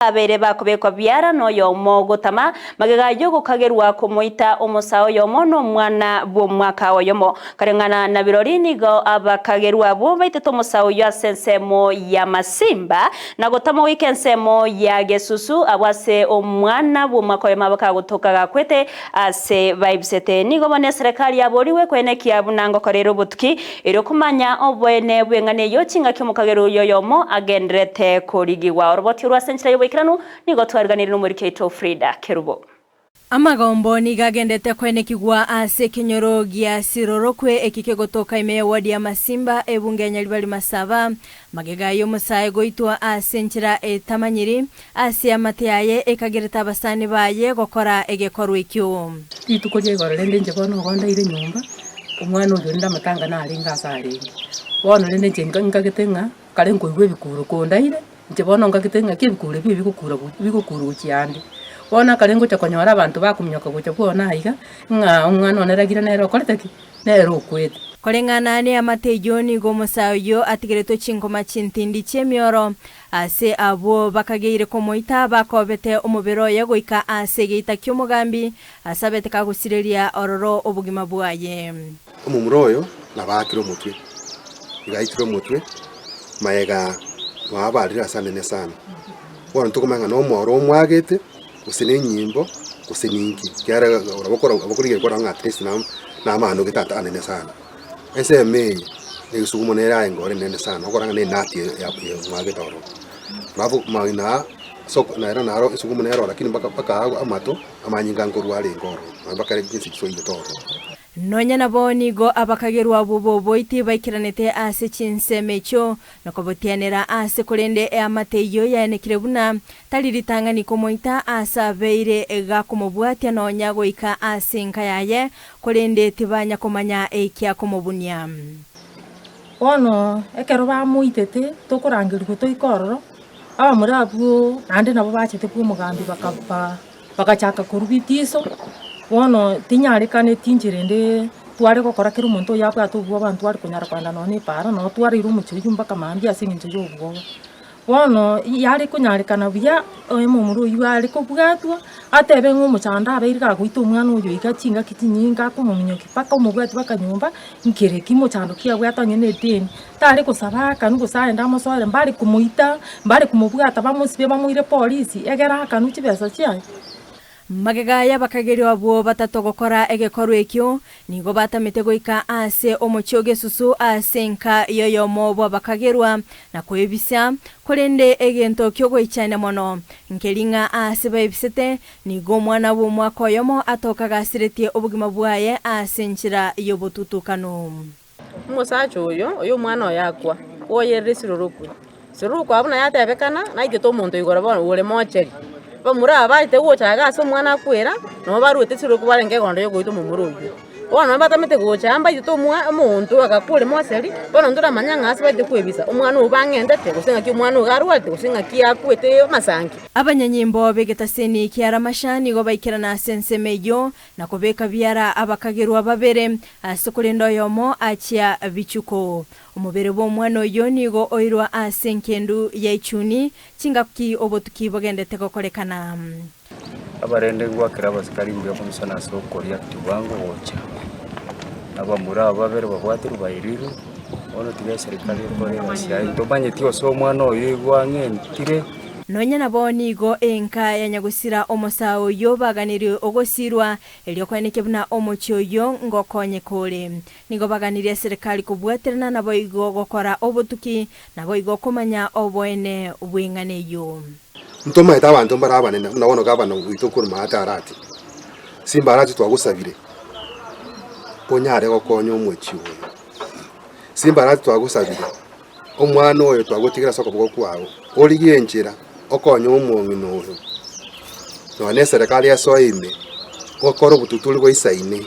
Ababeire bakobekwa biara noyomo gotama, magega y'ogokagerwa komoita omosae oyomo nomwana bw'omwaka oyomo. Kareng'ana na birori nigo abakagerwa abwo baitete omosae oyio ase ensemo ya Masimba, na gotama goika ensemo ya Gesusu, abwo ase omwana bw'omwaka oyomo abakagotoka gakwete ase baibisete. Nigo bono eserekari yaborigwe koenekia buna ngokora ere obotuki, Erio komanya oboene bw'eng'ana eyio chingaki omokagera oyio oyomo agendererete korigigwa. Oroboti orwo ase enchera y'oboikeranu nigo twariganirie nomoriki oito Frida Kerubo. Amagombo nigo agendete koenekigwa ase ekenyoro gia Sirorokwe eki kegotoka ime ya ward ya Masimba ebunge ya Nyaribari Masaba. Magega y'omosae goitwa ase enchera etamanyiri ase amate aye ekagerete abasani baye gokora egekorwa ekio. Rituko ria igoro rende inche bono nigo ndaire nyomba, omwana oyo rende amatanga narenge ase arenge. Bono rende inche nka nkagete ng'a kare nkoigwa ebikuro kondaire, inche bono nkagete ng'aki ebikuro ebi ebigokura bigokura gochia ande. Bono ekare ngocha konyora abanto bakominyoka gocha bwone aiga, ng'a omwana one ragire nere okorete ki? Nere okwete. Koreng'ana neamate eyio nigo omosae oyio atigeretwe chinkoma chintindi chi'emioro. Ase abwo bakageire komoita bakobete omobere oye goika ase egeita ki'omogambi, ase abete kagosireria ororo obogima bwaye. Omomura oyo nabaakire omotwe, iga aitirwe omotwe, magega mwabarire ase anene sana. Bono tokomanya ng'a nomoro omwagete, gose nenyimbo, gose ninki, ekiagera abokorigereria kwarora ng'a at least namanogete ata anene sana. Ensemo eye, egesugumo nere aye ngore enene sana, okora ng'a nenati mwagete ororo. Alafu magena aa, ase nere naro esugumu nero lakini mpaka mpaka aa amato, amanyinga nkorwa arenge ororo, nonye mpaka chinse chisoigete ororo. Nonya nabo nigo abakagerwa abwo b'oboiti baikeranete ase chinsemo echio, na kobotianera aase korende eamate eyio yaenekire buna tari ritang'ani komoita aase abeire gakomobwatia nonya goika ase enka yaye, korende tibanya komanya ekiakomobunia. Bono ekero bamoitete tokorangerigwa toike ororo, abamura abwo naende nabo bachete bw'omogambi bakaba bagachaka korwa bitiso, bono tinyarekaneti inchera ende tware gokora kera omonto oyo abwate obwoba ntware konyara kogenda nonye na epaara noo twaraire omochie oywo mpaka mambia ase eng'encho ya obwoba. Bono yare konyarekana buya, omomura oywo are kobwatwa, atebe ng'a omochando abeire gagoita omwana oyo iga chingaki chinyinge akomominyokia mpaka omobwati mpaka nyomba, nkere ki mochando ki abwate onye na edeni. Tare gosaba akanwe gose aende amosoere, mbare komoita, mbare komobwata bamosibie bamoire polisi, egere akanwe chibesa chiaye. Magega y'abakagerio abwo batato gokora egekorwa ekio, nigo batamete goika ase omochie o gesusu ase enka y'oyomo bw'abakagerwa, na kwebisa, korende egento ki'ogoichania mono, nkeri ng'a aase baebisete, nigo omwana bw'omwaka oyomo atoka gasiretie obogima bwaye ase enchera y'obotutukanu. Omosacha oyo, oyo omwana oye akwa, oyerire esirorokwe. Sirorokwe abwo naye atebekana, naitete omonto igoro bono ore mocheri. Bamura aba baete gocha iga ase omwana akwera, nabo baruete esirorokwe barenge egondo ya ogoita omomura oyio. Bono nabo batamete gocha aa mbaitete omwa omonto agakwa ore mocheri, bono ntoramanya ng'a ase baete kwebisa, omwana oyo bang'entete, gose ng'aki omwana oyo arwarete, gose ng'aki akwete amasangi. Abanyanyimbo b'egetaseni kia Ramasha nigo baikerana ase ensemo eyio, na kobeka biara abakagerwa babere, ase korende oyomo achia bichuko. Omobere bw'omwana oyio nigo oirwa ase engendu ya ichuni, chingaki obotuki bogendete gokorekana. Abarende ngwakera abasikari mbuya mono sana ase okoreact bwango gocha, abamura aba babere babwatirwe bairirwe, bono tiga eserikari ekore egasi yaye, ntomanyeti gose omwana oyo igo ang'entire. Nonya nabo nigo enka ya nyagosira omosae oyio baganirie ogosiirwa, erio koenekia buna omochie oyio ngokonyeka ore. Nigo baganirie eserekari kobwaterana naboigo gokora obotuki, naboigo komanya oboene bw'eng'ana eyio. Ntomaete abanto mbare abanene buna bono gavana oito korwa Maate Arati. Simba Arati twagosabire onyare gokonya omochie oyo. Simba Arati twagosabire Omwana oyo twagotigera ase okoboko kwao, origie enchera okonye omong'ina oyo, nonya na eserekari esoe ime, okore obotuturi boisaine,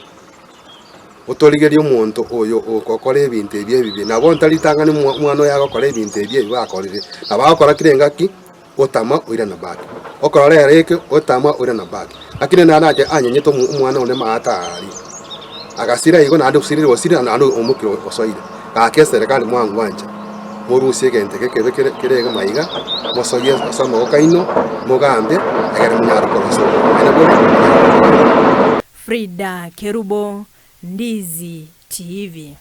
otorigerie omonto oyo ogokora ebinto ebi ebibe. Nabo ntari ritang'ani omwana oyo agokora ebinto ebi ebi bakorire, nabo agokora kera engaki otama oirana back, okorora ere eke otama oirana back. Lakini naende nache anyenyete omwana one maate aria, agasira igo naende osirire osirire naende omokire osoire. Gaki eserekari mwangwancha. Morusie egento eke ekebe kere kere egima iga, mosoyie ase amaboko aino, mogambe, egere monyare korosia oboene boria monyare kobua. Frida Kerubo, Ndizi TV.